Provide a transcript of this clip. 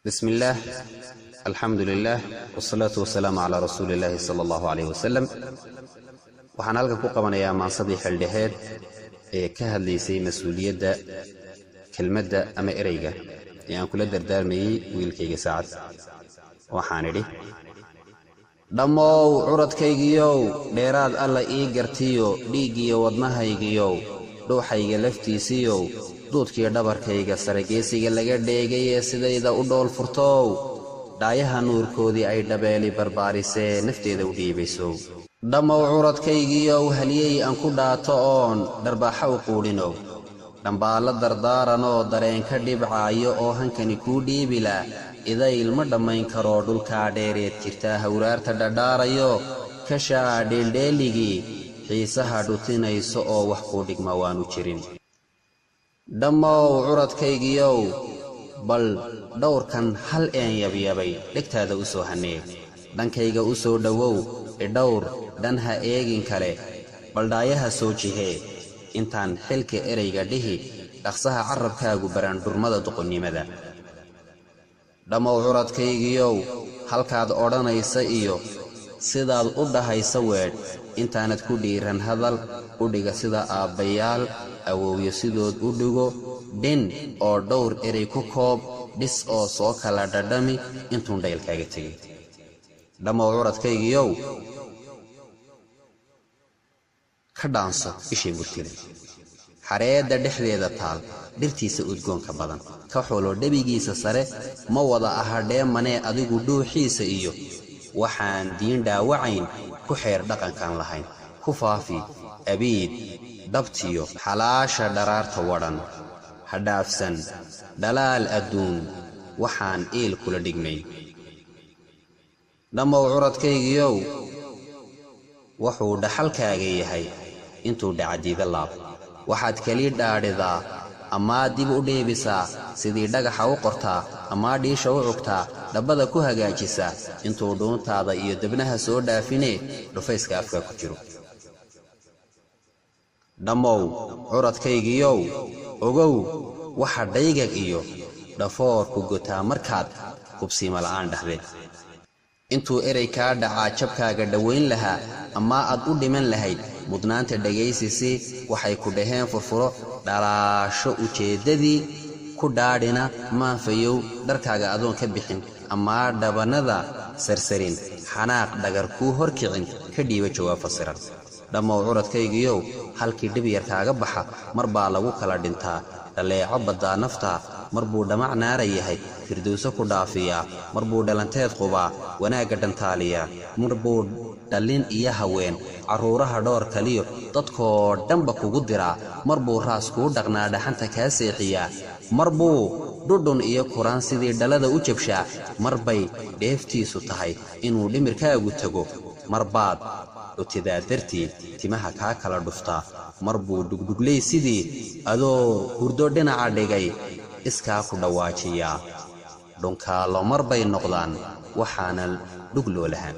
Bismi illaah, alxamdu lilaah, wasalaatu wasalaamu calaa rasuuli illaahi sala allahu caleyh wasalam. Waxaan halkan ku qabanayaa maansadii xildhaheed ee ka hadlaysay mas-uuliyadda kelmadda ama ereyga ee aan kula dardaarmayey wiilkayga Saacad. Waxaan idhi: Dhammow curadkaygiyow, dheeraad Alla ii gartiyo, dhiiggiyo wadnahaygiyow, dhuuxayga laftiisiyow, duudkiyo dhabarkayga sarageesiga laga dheegay ee sidayda u dhool furtow, dhaayaha nuurkoodii ay dhabeeli barbaarisee nafteeda u dhiibaysow. Dhammow curadkaygiyow, halyey aan ku dhaato oon dharbaaxa u quudhinow, dhambaallo dardaaranoo dareen ka dhibcaayo oo hankani kuu dhiibilaa, idayl ma dhammayn karoo dhulkaa dheereed jirtaa hawraarta dhadhaarayo, kashaa dheeldheeligii xiisaha dhutinayso oo wax kuu dhigma waanu jirin. Dhammow curadkaygiyow, bal dhowrkan hal een yabyabay dhegtaada u soo hannee, dhankayga u soo dhowow, idhowr, dhan ha eegin kale, baldhaayaha soo jihee intaan xilka ereyga dhihi, dhaqsaha carrabkaagu barandhurmada doqonnimada. Dhammow curadkaygiyow, halkaad odhanaysa iyo sidaad u dhahaysa weedh intaanad ku dhiiran hadal u dhiga, sida aabbayaal awowyo sidood u dhigo, dhin oo dhowr erey ku koob, dhis oo soo kala dhadhami intuun dhaylkaaga tegay. Dhammow curadkaygiyow, ka dhaanso ishay murtida xareedda dhexdeeda taal, dhirtiisa udgoonka badan ka xulo, dhebigiisa sare ma wada aha dheemanee, adigu dhuuxiisa iyo waxaan diin dhaawacayn ku xeer, dhaqankaan lahayn ku faafi abiid dhabtiyo xalaasha dharaarta wadhan, ha dhaafsan dhalaal adduun waxaan iil kula dhigmayn. Dhammow curadkaygiyow, wuxuu dhaxalkaaga yahay intuu dhacadiida laab, waxaad keli dhaadhidaa amaa dib u dheebisaa, sidii dhagaxa u qortaa amaa dhiisha u cugtaa, dhabbada ku hagaajisaa intuu dhuuntaada iyo debnaha soo dhaafinee dhufayska afkaa ku jiro. Dhammow curadkaygiyow, ogow waxa dhaygag iyo dhafoorku gotaa markaad hubsiima la'aan dhahdeen, intuu erey kaa dhacaa jabkaaga dhowayn lahaa amaa aad u dhiman lahayd. Mudnaanta dhagaysisi waxay ku dhaheen furfuro, dhalaasho ujeeddadii ku dhaadhina maanfayow, dharkaaga adoon ka bixin amaa dhabannada sarsarin, xanaaq dhagar kuu horkicin ka dhiiba jawaab fasiran. Dhammow curadkaygiyow, halkii dhib yar kaaga baxa mar baa lagu kala dhintaa, dhaleeco baddaa naftaa mar buu dhamac naara yahay firdowso ku dhaafiyaa, mar buu dhalanteed qubaa wanaagga dhantaaliyaa, mar buu dhallin iyo haween carruuraha dhoor kaliyo dadkoo dhanba kugu diraa, mar buu raas kuu dhaqnaa dhaxanta kaa seexiyaa, mar buu dhudhun iyo kuraan sidii dhalada u jabshaa, mar bay dheeftiisu tahay inuu dhimirkaagu tago, mar baad dhutidaa dartii timaha kaa kala dhuftaa, mar buu dhugdhugley sidii adoo hurdo dhinaca dhigay iskaa ku dhawaajiyaa. Dhunkaallo mar bay noqdaan waxaana dhug loo lahaan.